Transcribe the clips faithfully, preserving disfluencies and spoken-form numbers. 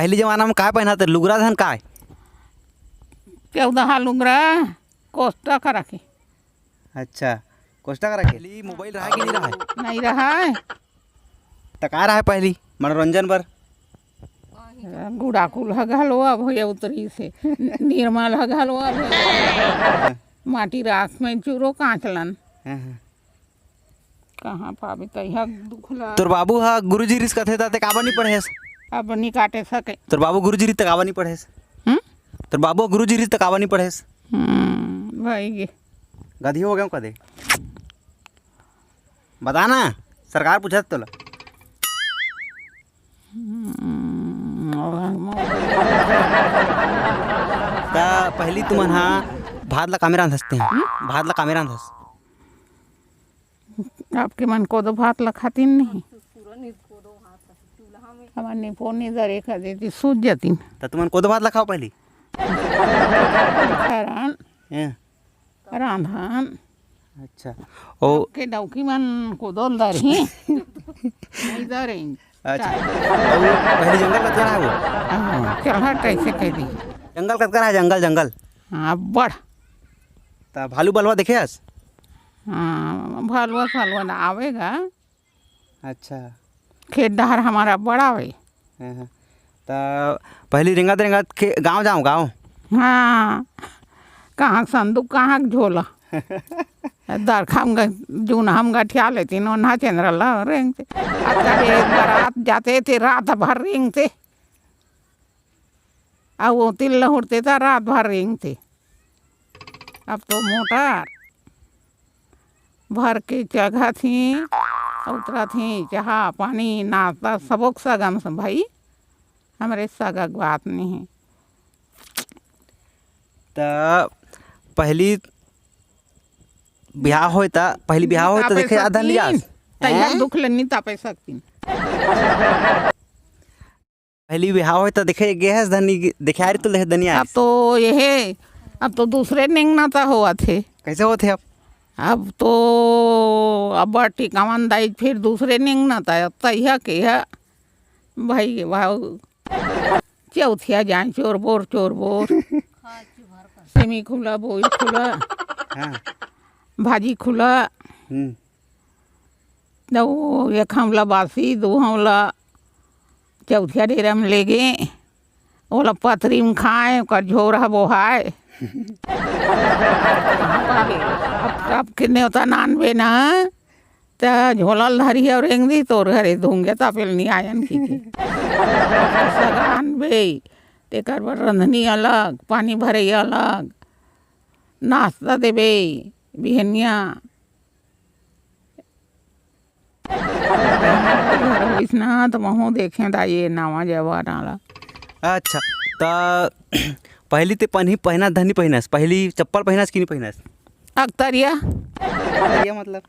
पहली जमाना में काय पहनत रहे? लुगरा धन काय? चौदहा लुगरा, कोष्टा करा के। अच्छा, कोष्टा करा के। पहली मोबाइल रहा कि नहीं रहा? नहीं रहा। त का रहा पहली मनोरंजन बर? गुड़ाकुल ह घलो अब होय उतरी से, निर्मल ह घलो अब होय। माटी राख में चूरो कांचलन। हाँ, हाँ। कहाँ पाबे तैहा दुख ला। तोर बाबू ह गुरुजी रिस कथे त ते काबर नहीं पढ़ेस? अब नहीं काटे सके। तोर बाबू गुरुजी रिस त काबर नहीं पढ़ेस? हम्म? तोर बाबू गुरुजी रिस त काबर नहीं पढ़ेस? हम्म, भाई गे। गधी हो गए कदे? बता ना, सरकार पूछत तोला। हम्म। त पहली तुमन हा भात ला कामे रांधस ते? हम्म? भात ला कामे रांधस? आपके मन कोदो भात ला खातिन नहीं? हमार निपोर नहीं दरे कर देती, सूझ जातिन। त तुमन कोदो भात ला खाओ पहली। खरान। हैं? रांधन। अच्छा। ओ के डौकी मन कोदो ल दरही। नहीं दरें। अच्छा। अउ पहली जंगल कतका रहा वो? हाँ, चल हट, ऐसे कह दी। जंगल कतका रहा, जंगल, जंगल? हाँ, अब्बड़। त भालू बलवा देखे हस? हाँ, भालुआ सालुआ ना आवेगा। अच्छा। खेत डहर हमारा बड़ा आवे। हाँ, हाँ। त पहली रेंगत रेंगत के गाँव जाओ, गाँव। हाँ, कहाँ संदूक, कहाँ के झोला। दरखा में ग-, जून हम गठिया लेती, नोन्हा चंद्रला रेंगते। अब जब एक बारात जाते थे, रात भर रेंगते। अउ वो तिल लहुरते त रात भर रेंगते। अब तो मोटर भर के चघत ही, उतरत ही, चाहा, पानी, नाश्ता, सबोक सगा में भाई, हमरे सगा के बात नहीं है। त पहली बिहाव होय त, पहली बिहाव होय त तापे देखे आदन सकतीन, लियास। तैयार हैं? दुख ले नहीं तापे सकतीन। पहली बिहाव होय त देखे गे हस धनी, देखे आ रही तो देखे धनी अब आइस। तो ये है, अब तो दूसरे निंगना ता होवत हे। कैसे होत हे अब? अब तो अब टिकावन दाई फिर दूसरे निंगना ता, अब तैया के है भाई भाव चौथिया जाए चोर बोर, चोर बोर। सेमी खुला, बोई खुला, हाँ। भाजी खुला। हम्म। त वो एक हमला बासी, दू हमला चौथिया डेरा में लेगे, ओला पतरी में खाए, ओकर झोर ह बोहाए। अब, अब के नेवता नानबे ना, त झोला ल धरी अउ रेंग दी, तोर घरे धुंगे, त पेल नहीं आयन की के। सगा आनबे, तेकर बर रंधनी अलग, पानी भरे अलग, नाश्ता देबे, बिहनिया। घर होइस ना, त महूँ देखें दा ये नवा जमाना ला। अच्छा, त पहली ते पनही पहना धनी पहनस, पहली चप्पल पहनस कि नहीं पहनस? अकतरिया। अकतरिया मतलब?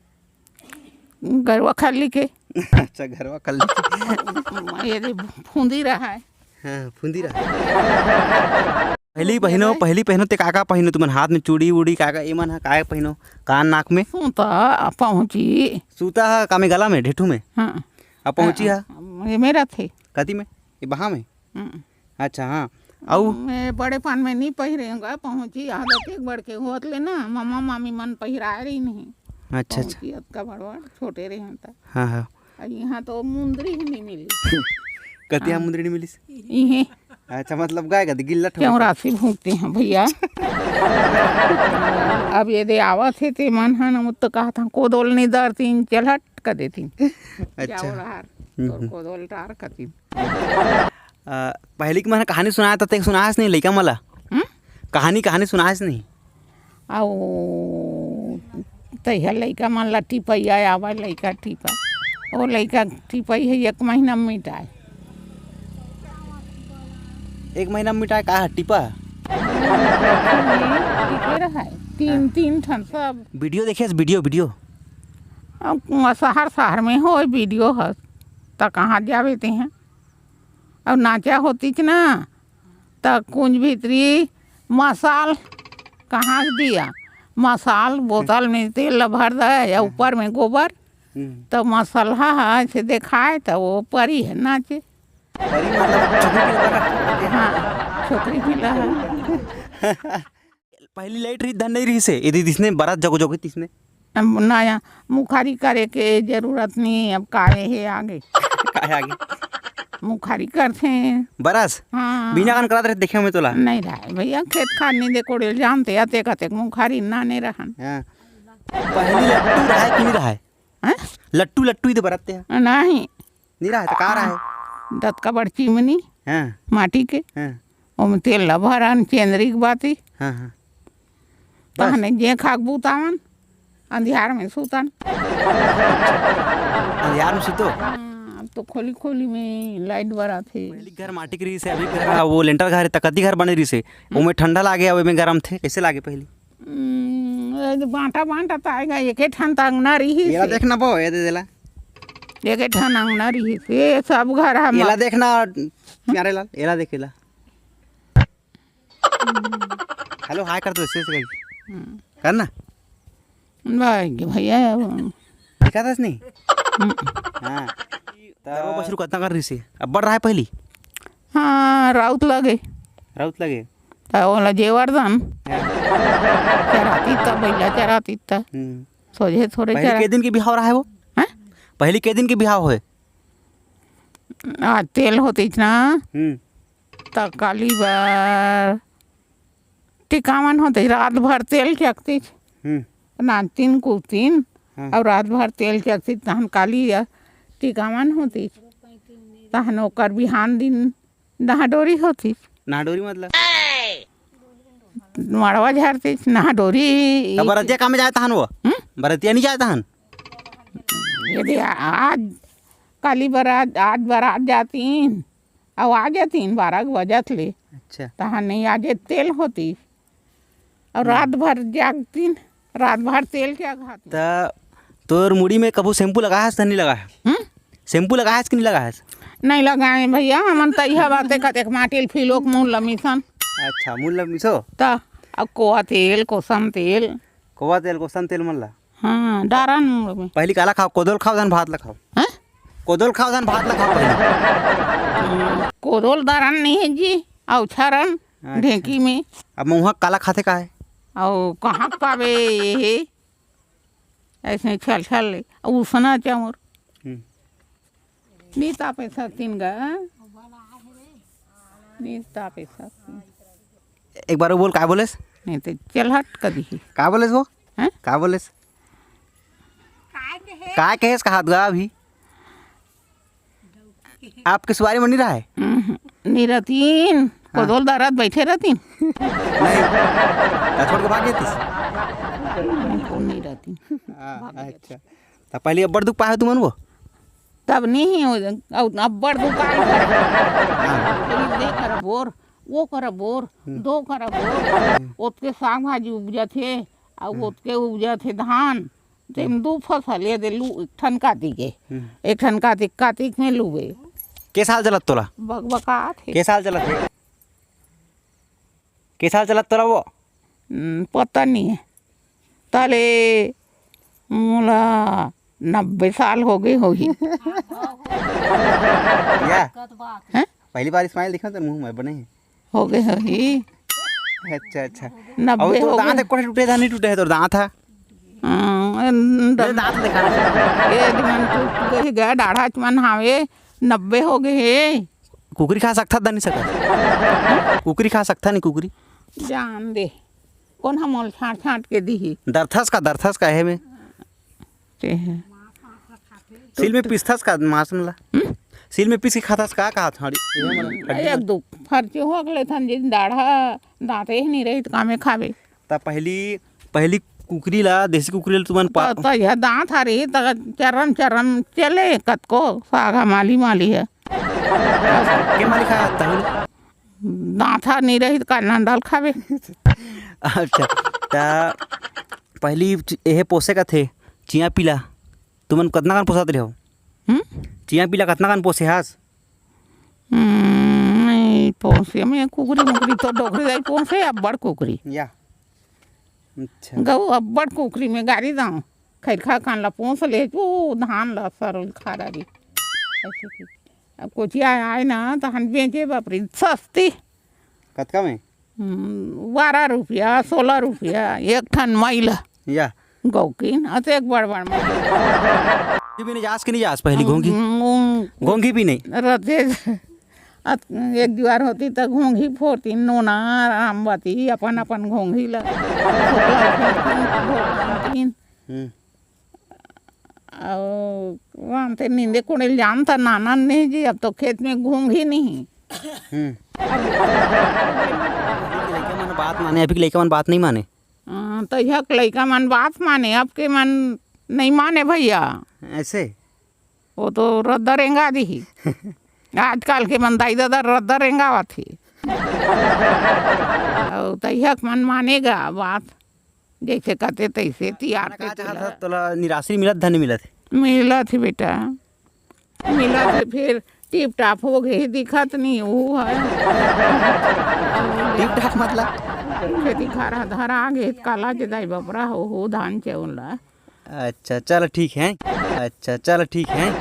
गरवा खल्ली के। अच्छा, गरवा खल्ली के। ये दे फुंदी रहा है। हाँ, फुंदी रहा। पहली पहिनो, पहली पहिनो ते का का पहिनो तुमन? हाथ में चूड़ी उड़ी का का, एमन ह का पहिनो? कान नाक में? सूता, पहुँची। सूता ह का में, गला में, ढेठू में? हाँ। अब पहुँची हाँ, ह? ये मेरा थे। कती में? ये बहा में? हम्म। अच्छा, हाँ। अउ? मैं बड़े पान में नहीं पहिरे हूँ, पहुँची आदत एक बड़ के होत ले ना, मम्मा मामी मन पहिराए रही नहीं। अच्छा, अच्छा। पहुँची अतका बड़ बड़, छोटे रहे हैं त। हाँ, हाँ। अउ यहाँ तो मुंदरी ही नहीं मिली। कतिया हाँ। मुंदरी नहीं मिलिस? इहे। अच्छा, मतलब गाय का गिल्ला ठोक। क्यों राशि भूखते हैं भैया? अब ये दे आवत हे ते मन ह न, मुत तो कहत हन, कोदोल नहीं दरतीन, चल हट कर देतीन। अच्छा। जाओ रहार, हम्म, तोर हम्म। कोदोल टार कतीन। आ, पहली के मन कहानी सुनाया था, ते सुनायस नहीं लइका मला? हम्म? कहानी, कहानी सुनायस नहीं? अउ तैहा लइका मन ला टिपइया आवे, लइका टिपा। ओ लइका टिपई है एक महीना में मिटाए। एक महीना में मिटाए का है टिपा? टिपे रहाय। तीन, हाँ। तीन ठन सब। वीडियो देखे, वीडियो, वीडियो? अब शहर, शहर में हो वीडियो ह, त कहाँ जावे ते हैं? अब नाचा होतीच ना, त कुंज भीतरी मसाल कहाँ दिया, मसाल बोतल में तेल ल भर दे या हाँ। ऊपर में गोबर, हम्म। त मसलहा ह ऐसे देखाए, त वो परी है नाचे। परी मतलब छोकरी पिला बरत। हाँ, छोकरी पिला है। पहली लाइट रही धन नहीं रही से, यदि दिसने बरत जगो जगो तिसने। अब नया मुखारी करे के जरूरत नहीं, अब काहे हे आगे। काहे आगे? मुखारी करथे। बरस? हाँ। बिना कान करत रहे देखे में तोला। नहीं रहे भैया, खेत खार नहीं दे कोड़े जानते, अतेक अतेक मुखारी नाने रहन। हाँ। पहली लट्टू रहे कि नहीं रहे? हैं? लट्टू, लट्टू ही तो बरत ते हैं। नहीं। नहीं रहे तो का रहे? दतका बड़ चिमनी, हाँ। माटी के। हाँ। ओमे तेल ला भरन, चेंदरी के बाती। हाँ, हाँ। बस। तहने जे खाक बुतावन, अंधियार में सुतन। अंधियार में सुतो? हाँ, अब तो खोली खोली में लाइट बरत हे। पहली घर माटी के रहिस हे, अभी घर, हाँ, वो लेंटर घर हे, त कति घर बने रहिस हे, ओमे ठंडा लागे, अब एमे गरम थे, कैसे लागे पहली? हम्म, ये तो बांटा बांटा त आएगा, एके ठन त अंगना रहिस हे। देखना बो, ये दे देला। एके ठन अंगना रहिस हे, सब घर हम एला देखना, प्यारे लाल, एला देखेला। हेलो, हाय कर दो, ऐसे, ऐसे करके। हम्म। करना? भाई के भैया, वो दिखा था नहीं? हम्म। हाँ। तो वो बछरू कतना कर रही से? अब्बड़ रहा है पहली? हाँ, राउत लगे। राउत लगे? तो ओला जेवर दन। हाँ। चराती त, बैला चराती त। हम्म। सोझे थोड़े पहली चरा- के दिन के बिहाव रहा है वो? हैं? पहली के दिन के बिहाव होए? आज तेल होतीच ना। हम्म। त काली बर टिकावन होतीच, रात भर तेल चकतीच। हम्म। नाचतीन कूदतीन, हाँ। अउ रात भर तेल चकतीच, तहन काली टिकावन होतीच। तहन ओकर बिहान दिन नहाडोरी होतीच। नहाडोरी मतलब? मड़वा झरतीच, नहाडोरी। त बरतिया का में जाए तहन वो? हम्म? बरतिया नहीं जाए तहन? यदि आज काली बरात, आज बरात जातीन, अउ आ जातीन बारह के बजत ले। अच्छा। तहाँ नहीं, आज तेल होतीस। अउ हम्म। रात भर जागतीन, रात भर तेल के अघातीन। त तोर मुड़ी में कभू शैम्पू लगाए हस त नहीं लगाए हस? हम्म? शैम्पू लगाए हस कि नहीं लगाए हस? नहीं लगाए भैया, हमन त इहा बाते कतेक माटी ल फिलोक मुँह ल मिसन। अच्छा, मुँह ल मिसो? त अब कोवा तेल, कोसम तेल। कोवा तेल, कोसम तेल मन ला? हाँ, डारन मुड़ में। पहली काला खाओ, कोदोल खाओ, धन भात ला खाओ। हैं? कोदोल खाओ, धन भात ला खाओ पहली। कोदोल दारन नहीं है जी, अउ छरन अच्छा। ढेंकी में। अब महुआ काला खाथे का है? अउ कहाँ पावे ये है? ऐसे छल छल ले, उसना चाउर। हम्म। नी तापे सकतीन गा। नी तापे सकतीन। एक बार वो बोल, का बोलेस? नहीं तो चल हट कभी ही। का बोलेस वो? हैं? का बोलेस? काय कहेस कहात गा अभी? आपके सुवारी में नहीं रहा है? हम्म, नहीं रहतीन। हाँ। कोदोल दारत बैठे रहतीन। नहीं। त छोड़ के भाग जातीस? नहीं, कोन नहीं रहतीन। हाँ, भाग अच्छा। त पहली अब्बड़ दुख पाए हो तुमन वो? तब नहीं हो, अउ अब्बड़ दुकान करे। हाँ। ये दे कर बोर, वो कर बोर, हम्म। दो कर बोर। हम्म। ओतके साग भाजी उपजथे, अउ हम्म। ओतके उपजथे धान। तेम हम्म। दू फसल, ये दे लू, एक ठन कातिक के। हम्म। एक ठन कातिक, कातिक में लुबे। के साल चलत तोला? बकबकात हे। के साल चलत हे? के साल चलत तोला वो? हम्म, पता नहीं है। तले मोला नब्बे साल हो गए होही। या? हैं? पहली बार smile दिखा तो मुंह में बने है। हो गए होही। अच्छा, अच्छा। नब्बे अब तो हो दांत गए। एक कोठे टूटे था, नहीं टूटे है तो दांत है। हाँ, ए, दांत दिखा। ए, मन टूट गए, गए, डाढ़ा मन हावे, नब्बे हो गए हे। कुकरी खा सकथा, द नहीं सकत? कुकरी खा सकथा नहीं कुकरी? जान दे, कोन ह मोल छांट छांट के दिही? दरथस का, दरथस का हे में? ते हे। सील में पीसथस का मांस मन ला? हम्म? सील में पीस के खाथस का, कहा थाड़ी? एक दो फरचे हो अगले थन, जिन दाढ़ा दांते ही नहीं रही तो कामे खावे। त पहली, पहली कुकरी ला, देसी कुकरी ला तुमन पा- त, त यह दांत हरे, त चरम चरम चले, कतको सागा माली माली है। के माली खाया तहु? दांत हा नहीं रही, त का नंडल खावे। अच्छा, त पहली चि-, एहे पोसे का थे, चिया पीला, तुमन कतना कन पोसत रहे हो? हम्म? चिया पीला कतना कन पोसे हस? हम्म, नहीं पोसे, मैं कुकरी मुकरी तो डोकरी दाई पोसे, अब्बड़ कुकरी। या। अच्छा। गऊ अब्बड़ कुकरी में गारी दाऊं, खैरखा कान ला पोस ले, तू धान ला सरल खा डारी। ऐसे की। अब कोचिया आए ना, तहन बेचे बाप रे, सस्ती। कतका में? हम्म, बारह रुपया, सोलह रुपया, एक ठन मइला। या। गौकिन, अतेक बड़ बड़ मइला। घोंघी पीने जास कि नहीं जास पहली घोंघी? हम्म, घोंघी पीने? रते, अत-, एक जुआर होती त घोंघी फोरती, नोना, रामवती, अपन अपन घोंघी ला। हम्म। अउ राम ते नींदे कोड़े ल जानता नाना नहीं जी, अब तो खेत में घोंघी नहीं। हम्म। अभी के लइका मन बात माने, अभी के लइका मन बात नहीं माने। हाँ, तो यह लइका मन बात माने, अब के मन नहीं माने भैया। ऐसे? वो तो रद्दा रेंगा दिही। आजकल के मन दाई ददा रद्दा रेंगावत ही। अउ तैहक मन मानेगा बात, जैसे कहते तैसे तियार खाना का ते चाहत तिला। हस, तोला निराश्री मिलत धन मिलत हे? मिलत हे बेटा, मिलत हे। फिर टिप टाप हो गए, दिखत नहीं वो है। टिप टाप मतलब? खेती खारा धरा गए, काला के दाई बपरा हो, हो धान चाउर ला। अच्छा, चल ठीक है। अच्छा, चल ठीक है।